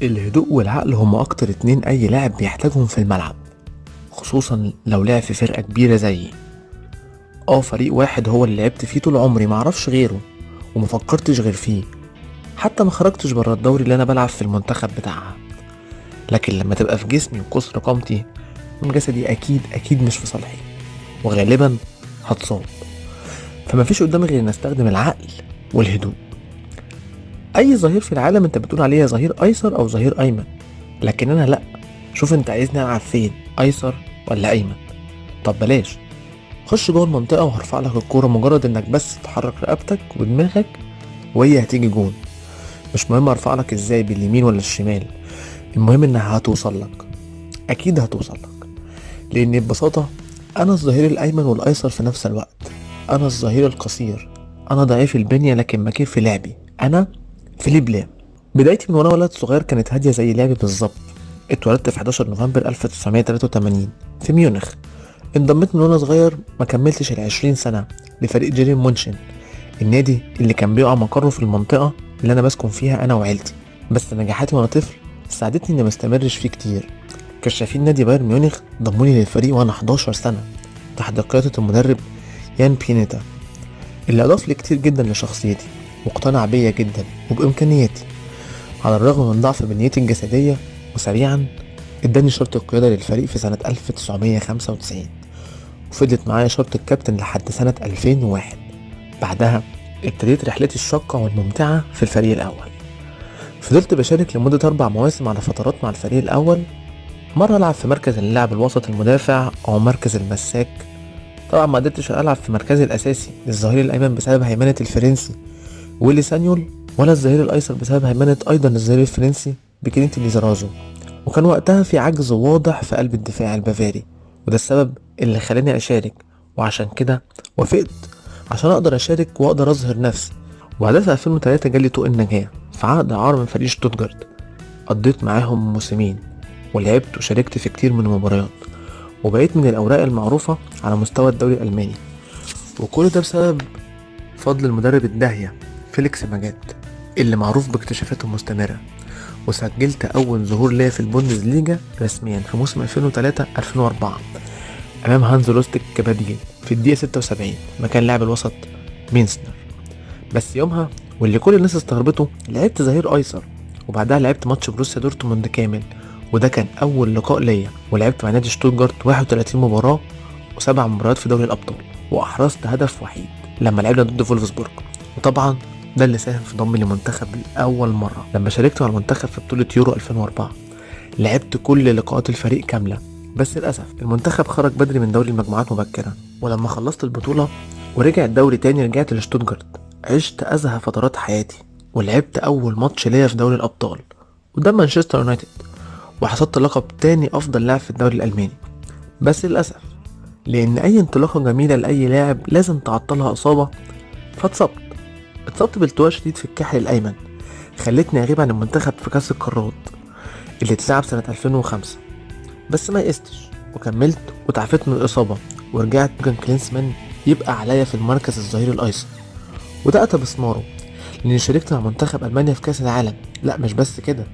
الهدوء والعقل هما أكتر اتنين أي لاعب بيحتاجهم في الملعب، خصوصا لو لعب في فرقة كبيرة زيي. فريق واحد هو اللي لعبت فيه طول عمري، معرفش غيره ومفكرتش غير فيه، حتى ما خرجتش بره الدوري اللي أنا بلعب في المنتخب بتاعها. لكن لما تبقى في جسمي وقصر قامتي من جسدي أكيد أكيد مش في صالحي، وغالبا هتصاب. فما فيش قدامي غير ان استخدم العقل والهدوء. اي ظهير في العالم انت بتقول عليه ظهير ايسر او ظهير ايمن، لكن انا لا. شوف انت عايزني العب فين، ايسر ولا ايمن؟ طب بلاش، خش جوه المنطقة وهرفع لك الكورة، مجرد انك بس تحرك رقبتك ودماغك وهي هتيجي جون. مش مهم ارفع لك ازاي، باليمين ولا الشمال، المهم انها هتوصل لك، اكيد هتوصل لك، لان ببساطة انا الظهير الايمن والايسر في نفس الوقت. انا الظهير القصير، انا ضعيف البنية لكن مكير في لعبي، انا فيليب لام. بدايتي من وانا ولد صغير كانت هادية زي لعبي بالظبط. اتولدت في 11 نوفمبر 1983 في ميونخ. انضميت من وانا صغير، ما كملتش ال20 سنة، لفريق جيرين مونشن، النادي اللي كان بيقع مقره في المنطقة اللي انا بسكن فيها انا وعيلتي. بس نجاحاتي وانا طفل ساعدتني اني ما استمرش فيه كتير. كشافين نادي بايرن ميونخ ضموني للفريق وانا 11 سنة تحت قيادة المدرب يان بينيتا، اللي اضاف لي كتير جدا لشخصيتي واقتنع بيا جدا وبامكانياتي على الرغم من ضعف بنيتي الجسدية. وسريعا اداني شرط القيادة للفريق في سنة 1995، وفضلت معايا شرط الكابتن لحد سنة 2001. بعدها ابتديت رحلتي الشاقة والممتعة في الفريق الأول. فضلت بشارك لمدة 4 مواسم على فترات مع الفريق الأول، مرة ألعب في مركز اللاعب الوسط المدافع أو مركز المساك. طبعا ما قدرتش ألعب في مركزي الأساسي الظهير الأيمن بسبب هيمنة الفرنسي ويلي سانيول، ولا الظهير الأيسر بسبب هيمنة أيضا الظهير الفرنسي بكينيتي ليزارازو. وكان وقتها في عجز واضح في قلب الدفاع البافاري، وده السبب اللي خلاني أشارك، وعشان كده وافقت عشان أقدر أشارك وأقدر أظهر نفسي. وبعدها في 2003 جالي طوق النجاة في عقد إعارة من فريق شتوتجارت، قضيت معاهم موسمين ولعبت وشاركت في كتير من المباريات، وبقيت من الأوراق المعروفة على مستوى الدوري الألماني. وكل ده بسبب فضل المدرب الداهية فيليكس ماجات اللي معروف باكتشافاته المستمرة. وسجلت أول ظهور ليا في البوندسليجا رسميا في موسم 2003-2004 أمام هانز لوستيك كبديل في الدقيقة 76 مكان لاعب الوسط مينسنر. بس يومها واللي كل الناس استغربته لعبت ظهير أيسر، وبعدها لعبت ماتش بروسيا دورتموند كامل، وده كان أول لقاء ليا. ولعبت مع نادي شتوتجارت 31 مباراة و7 مباريات في دوري الأبطال، وأحرزت هدف وحيد لما لعبنا ضد فولفسبورج. وطبعا ده اللي ساهم في ضمي للمنتخب لأول مرة لما شاركت مع المنتخب في بطولة يورو 2004. لعبت كل لقاءات الفريق كاملة، بس للأسف المنتخب خرج بدري من دوري المجموعات مبكرا. ولما خلصت البطولة ورجع الدوري تاني رجعت لشتوتجارت، عشت أزهى فترات حياتي ولعبت أول ماتش ليا في دوري الأبطال قدام مانشستر يونايتد، وحصدت لقب تاني أفضل لاعب في الدوري الألماني. بس للأسف لأن أي انطلاقة جميلة لأي لاعب لازم تعطلها إصابة، فاتصبت. اتصبت بالتواء شديد في الكاحل الأيمن، خلتني أغيب عن المنتخب في كأس القارات اللي اتلعب سنة 2005. بس ما يئستش وكملت وتعافيت من الإصابة، ورجعت يورجن كلينسمان يبقى عليا في المركز الظهير الأيسر، وده أتى بثماره لأني شاركت مع منتخب ألمانيا في كأس العالم. لا مش بس كده،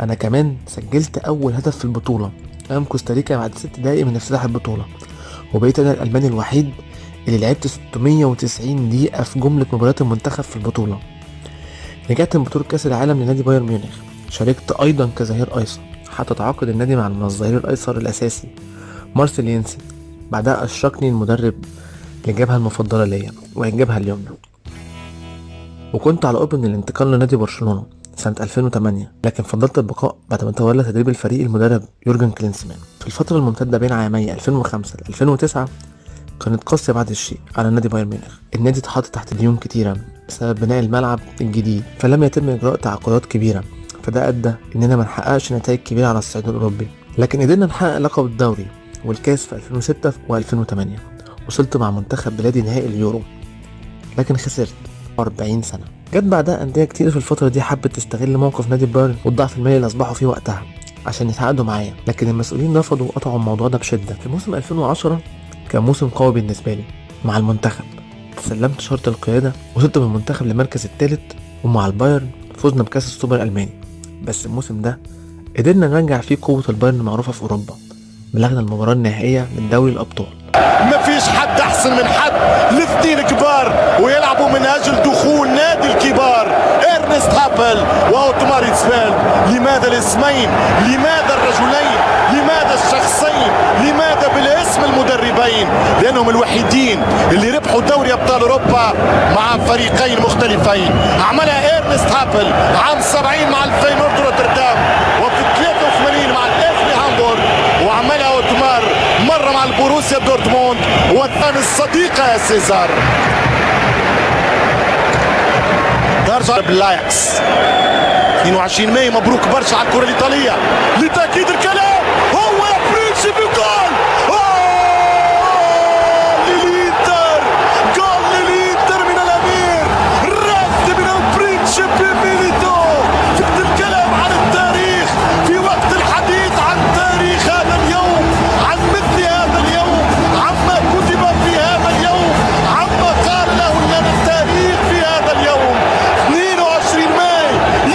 أنا كمان سجلت أول هدف في البطولة أمام كوستاريكا بعد 6 دقايق من افتتاح البطولة، وبقيت أنا الألماني الوحيد اللي لعبت 690 دقيقة في جملة مباريات المنتخب في البطولة. رجعت من بطولة كأس العالم لنادي بايرن ميونخ، شاركت أيضا كظهير أيسر حتى تعاقد النادي مع الظهير الأيسر الأساسي مارسيل ينسن. بعدها أشركني المدرب للجبهة المفضلة ليا وهي الجبهة اليمنى، وكنت على قرب من الانتقال لنادي برشلونة سنة 2008، لكن فضلت البقاء بعد ما تولى تدريب الفريق المدرب يورجن كلينسمان. في الفترة الممتدة بين عامي 2005 ل 2009 كانت قاسية بعض الشيء على نادي بايرن ميونخ. النادي اتحط تحت ديون كتيرة بسبب بناء الملعب الجديد، فلم يتم إجراء تعاقدات كبيرة، فده أدى إننا ما نحققش نتائج كبيرة على الصعيد الأوروبي. لكن قدرنا نحقق لقب الدوري والكاس في 2006 و2008. وصلت مع منتخب بلادي نهائي اليورو لكن خسرت 40 سنة. جت بعدها أندية كتير في الفترة دي حبت تستغل موقف نادي بايرن والضعف المالي اللي أصبحوا فيه وقتها عشان يتعاقدوا معايا، لكن المسؤولين رفضوا وقطعوا الموضوع ده بشدة. في موسم 2010 كان موسم قوي بالنسبة لي مع المنتخب، تسلمت شرط القيادة وصلت بالمنتخب للمركز الثالث، ومع البايرن فزنا بكاس السوبر الألماني. بس الموسم ده قدرنا نرجع فيه قوة البايرن المعروفة في أوروبا، بلغنا المباراة النهائية من دوري الأبطال. مفيش حد أحسن من حد، الاثنين كبار ويلعبوا من أجل دخول نادي الكبار، إرنست هابل وأوتمار هيتسفيلد. لماذا الاسمين؟ لماذا الرجلين؟ لماذا الشخصين؟ لماذا بالاسم المدربين؟ لأنهم الوحيدين اللي ربحوا دوري أبطال أوروبا مع فريقين مختلفين. عملها إرنست هابل عام 70 مع الفينورد روتردام، وفي 83 مع الإف هامبورغ، وعملها أوتمار مرة مع البوروسيا دورتموند، والثاني الصديقة يا سيزار. ترجع باللايكس 22 ماي. مبروك برشا على الكرة الإيطالية. لتأكيد الكلام هو يا برينشي بجول للإنتر، جول للإنتر من الأمير، رد من البرينشيبي ميليتو. في الكلام عن التاريخ، في وقت الحديث عن تاريخ هذا اليوم، عن مثل هذا اليوم، عما كتب في هذا اليوم، عما قال له لنا التاريخ في هذا اليوم. 22 ماي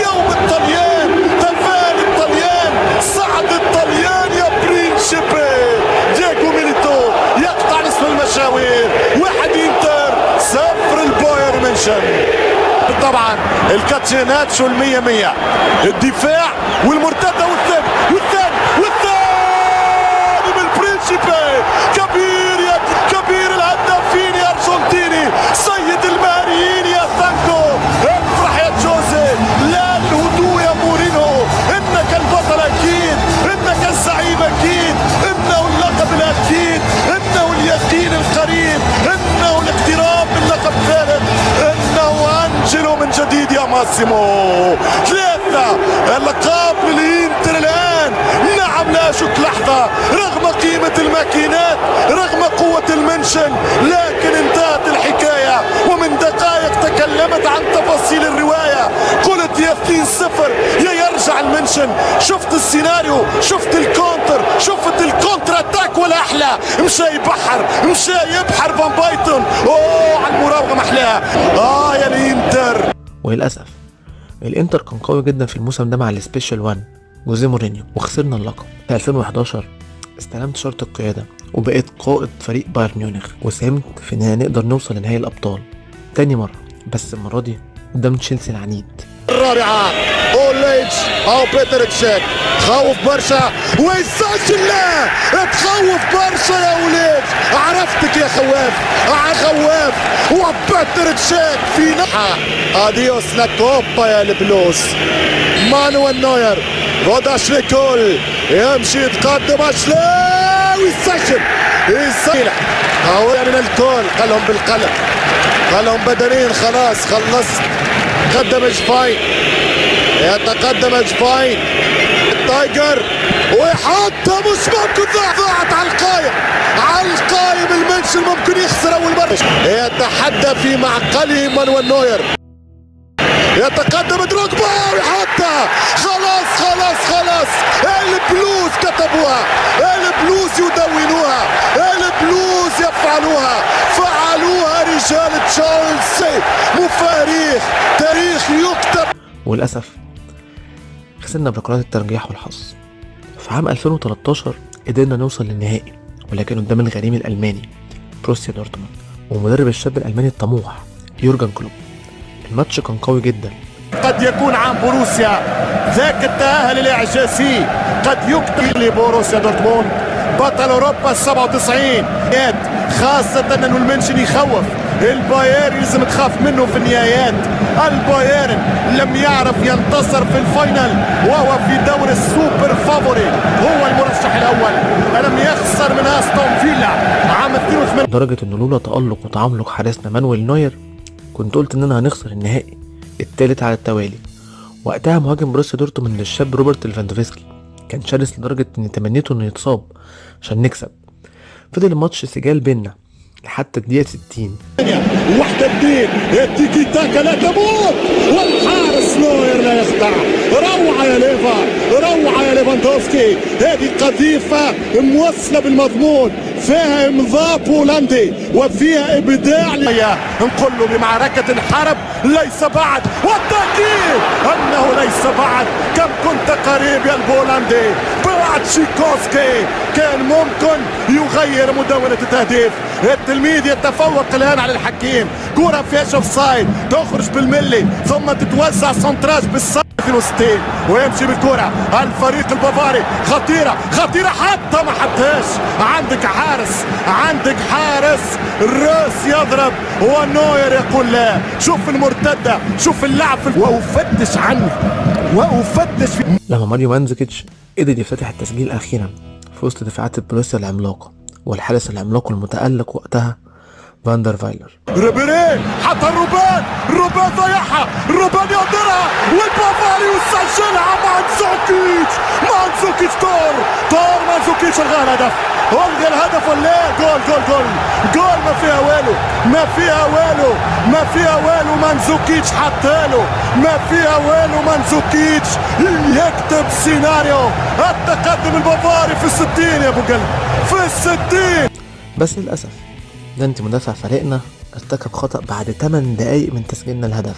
يوم الطليان، تفاني الطليان، صعد الطليان يا برينشيبي. دييغو ميليتو يقطع نصف المشاوير، 1 انتر 0 البايرن ميونشن. طبعا الكاتشيناتشو 100 الدفاع والمرتده والثاني والثاني والثاني من برينشيبي. كبير يا كبير الهدافين يا ارجنتيني، سيد المهاريين يا ثانكو. افرح يا جوزي، لا الهدوء يا مورينو، انك البطل اكيد، انك الزعيم اكيد، انه اللقب الاكيد، انه اليقين القريب، انه الاقتراب من لقب ثالث، انه انجلو من جديد يا ماسيمو. 3 اللقب للانتر الان. نعم لا اشك لحظه، رغم قيمه الماكينات، رغم قوه المنشن، لكن انتهت الحكايه. ومن دقائق تكلمت عن تفاصيل الروايه، قلت يا 2-0 يا يرجع المنشن. شفت السيناريو، شفت ال counter، شفت ال counter attack، ولا احلى. مشى يبحر، مشى يبحر فان بايتون. اوه على المراوغه محلاها. يا الانتر. وللأسف الإنتر كان قوي جدا في الموسم ده مع ال Special 1 جوزيه مورينيو، وخسرنا اللقب. في 2011 استلمت شارة القيادة وبقيت قائد فريق بايرن ميونخ، وساهمت في إننا نقدر نوصل لنهائي الأبطال تاني مرة، بس المرة دي قدام تشيلسي العنيد. الرابعة اوليتش او بيتر تشيك، تخوف برشا ويسجل. لا تخوف برشا يا اوليتش، عرفتك يا خواف، خواف. وبيتر تشيك في نحا. adiós la Copa يا البلوز. مانويل نوير رود اشلي كول يمشي يتقدم اشلي ويسجل، يسجل. من الكول قالهم بالقلم، قالهم بدنيا خلاص خلصت. قدم جفاين، يتقدم جفاين التايجر ويحطها، مش ممكن، ضاعت على القايم، على القايم. المنشن ممكن يخسر اول مره. يتحدى في معقله مانويل نوير، يتقدم دروجبا ويحطها. خلاص خلاص خلاص، البلوز كتبوها، البلوز يدونوها، البلوز يفعلوها، فعلوها رجال تشيلسي. مفاريخ، تاريخ يكتب. وللأسف خسرنا بركلات الترجيح والحظ. في عام 2013 قدرنا نوصل للنهائي، ولكن قدام الغريم الألماني بروسيا دورتموند ومدرب الشاب الألماني الطموح يورجن كلوب. الماتش كان قوي جدا. قد يكون عام بروسيا ذاك التأهل الإعجازي، قد يكتب لبروسيا دورتموند بطل أوروبا 97، خاصة أنه المنشن يخوف البايرن، لازم تخاف منه في النهايات. البايرن لم يعرف ينتصر في ال final وهو في دور ال super favori، هو المرشح الأول، لم يخسر من أستون فيلا عام 82. لدرجة إنه لولا تألق وتعمق حارسنا مانويل نوير كنت قلت إننا هنخسر النهائي الثالث على التوالي. وقتها مهاجم بروسيا دورتموند الشاب روبرت ليفاندوفسكي كان شرس لدرجة إن تمنيته إنه يتصاب عشان نكسب. فضل الماتش سجال بينا لحتى الدقيقة 60. 1-2 التيكي تاكا لا تموت، والحارس نوير لا يخدع. روعة يا ليفا، روعة يا ليفاندوفسكي، هذه قذيفة موصلة بالمضمون. فيها امضاء بولندي وفيها ابداع. نقول له بمعركة حرب ليس بعد، والتأكيد انه ليس بعد. كم كنت قريب يا البولندي. شيكوسكي كان ممكن يغير مدونة التهديف. التلميذ يتفوق الآن على الحكيم. كرة فيها offside، تخرج بالملي ثم تتوزع centrage بالصف 62 ويمشي بالكرة الفريق البافاري. خطيرة خطيرة، حتى ما حطهاش. عندك حارس، عندك حارس. الراس يضرب ونوير يقول لا. شوف المرتدة، شوف اللعب وأفتش عنه وأفتش. لما ماريو مانزوكيتش قدر يفتتح التسجيل أخيرا في وسط دفاعات البروسيا العملاقة والحارس العملاق المتألق وقتها فاندر فايلر. ريبيري حتى روبان، روبان ضيعها، روبان يقدرها والبافاري يسجلها. مانزوكيتش، مانزوكيتش طار طار مانزوكيتش. الغى الهدف، الغى الهدف ولا جول جول جول جول. ما فيها والو، ما فيها والو، ما فيها والو. مانزوكيتش حطاله، ما فيها والو. مانزوكيتش يكتب سيناريو التقدم البافاري في 60 يا ابو قلب، في 60. بس للأسف دانتي مدافع فريقنا ارتكب خطأ بعد 8 دقايق من تسجيلنا الهدف،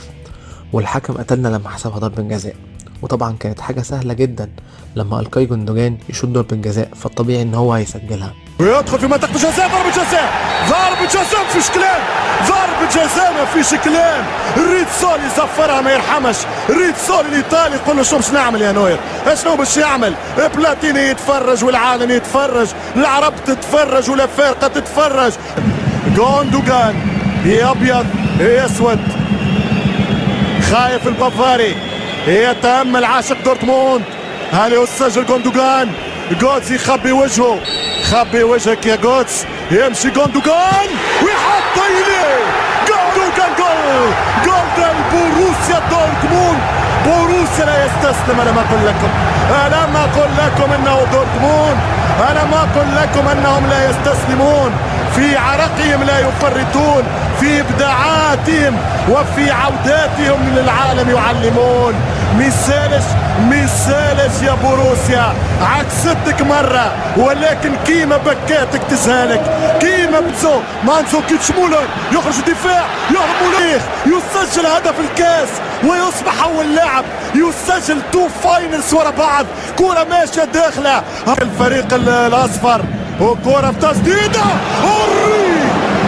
والحكم قتلنا لما حسبها ضربة جزاء. وطبعا كانت حاجة سهلة جدا لما الكاي جوندوجان يشوط ضربة جزاء، فالطبيعي ان هو هيسجلها. ويدخل في منطقة الجزاء، ضربة جزاء، ضربة جزاء، مفيش كلام، ضربة جزاء مفيش كلام. ريتسولي زفرها ما يرحمش. ريتسولي الايطالي يقول له شو باش نعمل يا نوير، شنو باش يعمل؟ بلاتيني يتفرج والعالم يتفرج، العرب تتفرج والافارقه تتفرج. جوندوجان يا ابيض يا اسود، خايف البافاري، يتامل عاشق دورتموند. هل يسجل جوندوجان؟ جوتس يخبي وجهه، خبي وجهك يا جوتس. يمشي جوندوجان ويحط إليه. جوندوجان جول، جول بوروسيا دورتموند. بوروسيا لا يستسلم. ألم أقل لكم، ألم أقل لكم أنه دورتموند، ألم أقل لكم أنهم لا يستسلمون، في عرقهم لا يفرطون، في إبداعاتهم وفي عوداتهم للعالم يعلمون. ميسالش ميسالش يا بوروسيا، عكستك مرة ولكن كيما بكاتك تزهالك. كيما بتزو مانزوكيتش مولر يخرج الدفاع، يهرب مولر، يسجل هدف الكاس ويصبح أول لاعب يسجل 2 finals ورا بعض. كرة ماشية داخلة الفريق الأصفر، وكرة في تسديدة. أوري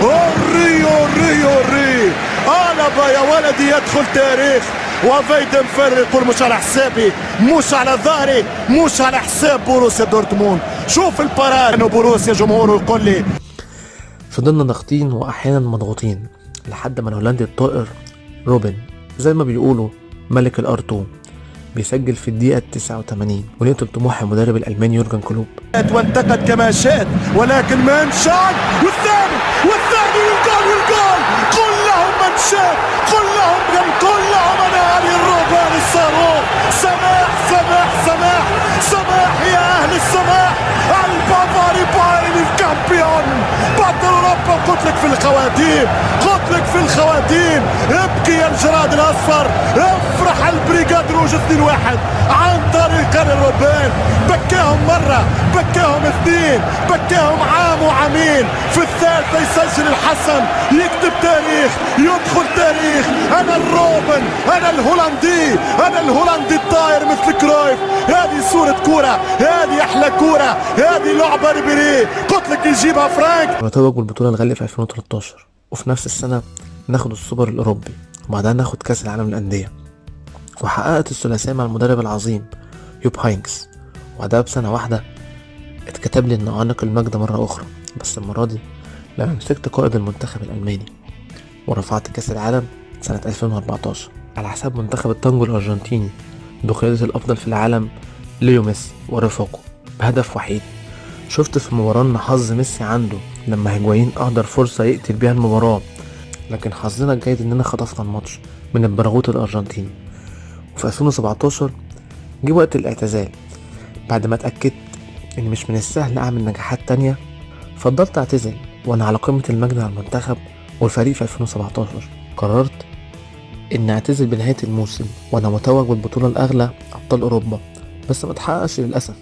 أوري أوري أوري، ألبا يا ولدي يدخل تاريخ. وفيدن فر يقول مش على حسابي، مش على ظهري، مش على حساب بوروسيا دورتموند. شوف ال parade انه بوروسيا جمهوره يقول لي. فضلنا ضاغطين واحيانا مضغوطين لحد ما الهولندي الطائر روبن زي ما بيقولوا ملك ال R2 بيسجل في الدقيقة 89 ونقتل طموح المدرب الألماني يورجن كلوب. وانتقد كما شئت ولكن منشان، والثاني والثاني والجول والجول. قل لهم منشان، قل لهم، قل لهم أنا علي الروبان الصاروخ. سماح سماح سماح سماح يا أهل السماح. البافاري بايرن ال champion بطل أوروبا. قلت لك في الخواتيم، قلت لك في الخواتيم. ابكي يا الجراد الأصفر، افرح ال Brigade Rouge 2-1 عن طريق الروبان. بكاهم مرة، بكاهم اثنين، بكاهم عام وعامين. في الثالثة يسجل الحسن، يكتب تاريخ، يدخل تاريخ. أنا الروبن، أنا الهولندي، أنا الهولندي الطاير مثل كرويف. هذه صورة كورة، هذه أحلى كورة، هذه لعبة ريبيري. قلت لك يجيبها فرانك. وتوج بالبطولة الغالية في 2013، وفي نفس السنة ناخد السوبر الأوروبي، وبعدها ناخد كأس العالم للأندية، وحققت الثلاثية مع المدرب العظيم يوب هاينكس. وبعدها بسنة واحدة اتكتب لي ان اعانق المجد مرة اخرى، بس المرة دي لما مسكت قائد المنتخب الالماني ورفعت كأس العالم سنة 2014 على حساب منتخب التانجو الارجنتيني بقيادة الافضل في العالم ليو ميسي ورفاقه بهدف وحيد. شفت في المباراة ان حظ ميسي عنده لما هيجوايين اهدر فرصة يقتل بيها المباراة، لكن حظنا الجيد اننا خطفنا الماتش من البراغوت الارجنتيني. وفي 2017 جه وقت الاعتزال، بعد ما اتأكدت ان مش من السهل اعمل نجاحات تانية، فضلت اعتزل وانا على قمة المجد على المنتخب والفريق. في 2017 قررت ان اعتزل بنهاية الموسم وانا متوج بالبطولة الاغلى ابطال اوروبا، بس ما اتحققش للاسف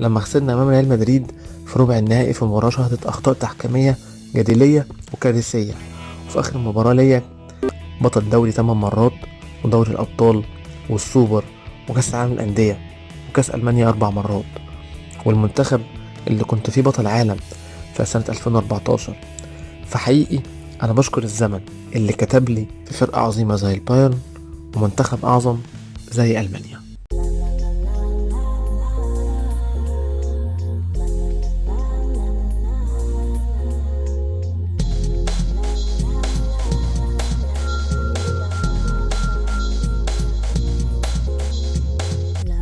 لما خسرنا أمام ريال مدريد في ربع النهائي في مباراة شهدت أخطاء تحكيمية جدلية وكارثية. وفي آخر مباراة ليا بطل دوري 8 مرات، ودوري الأبطال والسوبر وكأس العالم للأندية وكأس ألمانيا 4 مرات، والمنتخب اللي كنت فيه بطل عالم في سنة 2014. فحقيقي أنا بشكر الزمن اللي كتب لي في فرقة عظيمة زي البايرن ومنتخب أعظم زي ألمانيا.